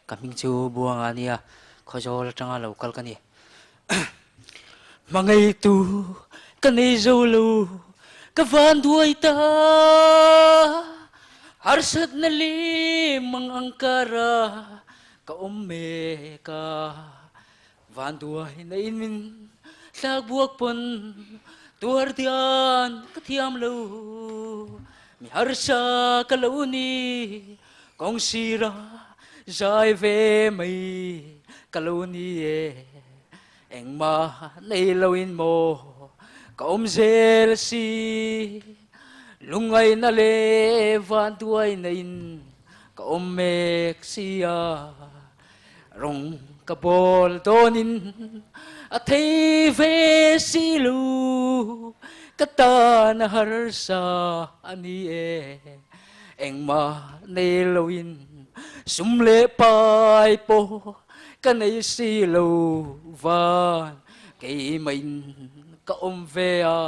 Ka hming chu Buanga a nia, Khawzawl atanga lo kal ka ni. Hmangaitu ka nei zo lo, ka van duai ta. Harsatna leh mang ang kara ka awm mek a. Van duai na in min thlak buak pawn tuar dian ka thiam lo. Mi harsa ka lo ni, kawng sira zai ve mai ka lo ni e. Engmah nei lo in maw ka awm zel si, lungngaihna leh vanduaina in ka awm mek si a. Rawng ka bawl dawnin a thei ve si lo, ka tan a harsa a ni e. Engmah nei loin sum leh pai pawh ka nei si lo van, keimahin ka awm ve a,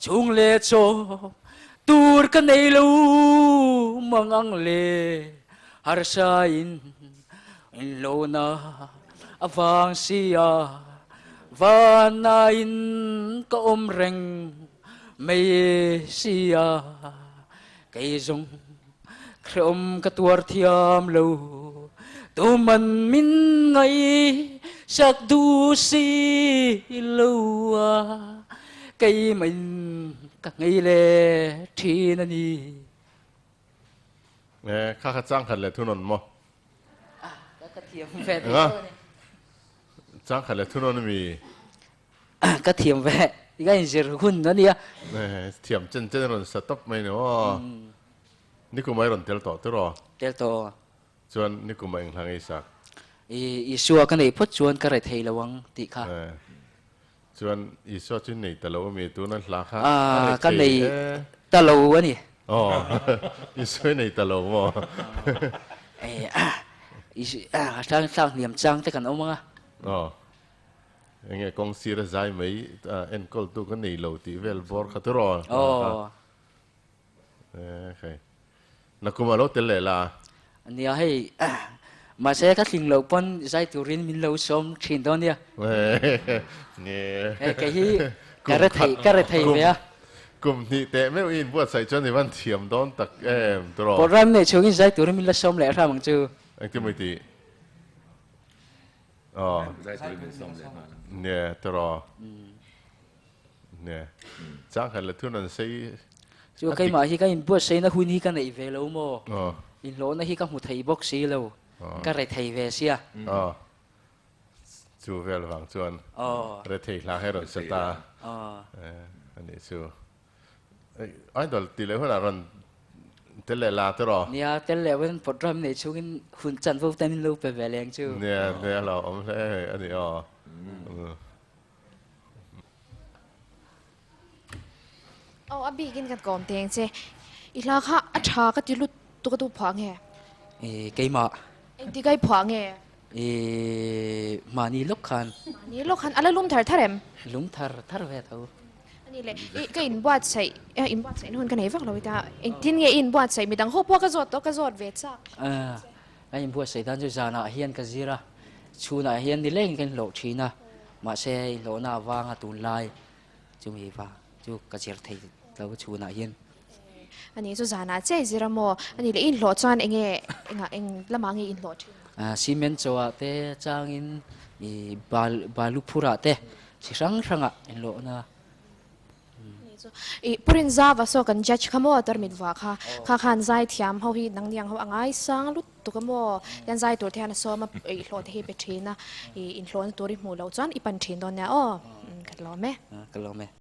chhung leh chaw tur ka nei lo mang ang le. Harsa in inlona avang sia vana in ka awm reng mai sia kei zawng hrehawm ka tuar thiam lo tuman min ngaih sak duh si lo a keimah in ka ngei leh thin a ni. Nge kha kha chang khat leh thunawn maw? Ka thiam ve tih chu a ni. Chang khat leh thunawn a mi? Ka thiam ve i ka inzir hun a nia. Thiam chen chen a rawn sa tawp mai ni aw. Nikum a i rawn tel tawh tur aw? Tel tawh. Chuan nikum a enghla ngei sak? I Isua ka neih phawt chuan ka rethei lo ang tih kha. Chuan Isua chu nei ta lo a mi? Tuna hla kha a rethei Ka nei ta lo a ni. Aw, Isua i nei ta lo maw? A tlang thlak hniam chang te kan awm ang a. Aw, enge kawng sir a zai mai enkawltu ka nei lo tih vel bawr kha tur aw. Aw. Hei, nakum a lo tel leh la. Nia hei, mahse ka tling loh pawn zai turin min lo sawm thin dawn nia. Hei kei hi ka re thei, ka re thei ve a. Kum hnih teh meuh i inbuatsaih chuan i van thiam dawn tak em tawh. Program nei chhungin zai turin min la sawm leh hram ang chu. Engtin maw i tih? Aw. Zai turin min sawm leh nghal ang. Nia tawh. Nia, chang khat leh thun an sei. Chu keimah hi ka inbuatsaihna hun hi ka neih ve lo maw? Inhlawhna hi ka hmu thei bawk si lo, ka re thei ve sia. Aw, chu vel vang chuan re thei hla hi a rawn sa ta a nih chu. Idol tih leh hunah rawn tel leh la tiraw? Nia, tel leh hun program nei chhungin hun chanvo ten in lo pe ve leng chu. Nia, nia a lo awm hle a ni aw. Aw a bikin kan kawm teng che. I hla kha a tha ka ti lut tuk a tu phuah nge? I keimah. Engti kai phuah nge? I mahni lawk khan. Mahni lawk khan a la lum thar thar em? Lum thar thar ve tho. Ani le i ka inbuatsaih inbuatsaih na hun ka nei vak lo i ta engtin nge i inbuatsaih midang ho pawh ka zawt tawh ka zawt ve chak. Ka inbuatsaih dan chu zanah hian ka zir a, chhunah hian nilengin ka inhlawh thin a. Mahse inhlawhna avanga tunlai chumi va chu ka zir thei lo chhunah hian. Ani chu zanah chiah i zir a maw? Ani leh i inhlawh chuan enge engah eng lamah nge i inhlawh thin? Cement chawah te changin i balu phurah te chi hrang hrangah inhlawhna. I Purin Zava saw kan judge kha maw tarmit vua kha kha khan zai thiam ho hi nang niang ho a ngaisang lut tuk a maw hian zai tur te hian a sawm a i hlawh te hi pe thin a i inhlawhna tur i hmuh loh chuan i pan thin dawn nia aw ka lawm e. Ka lawm e.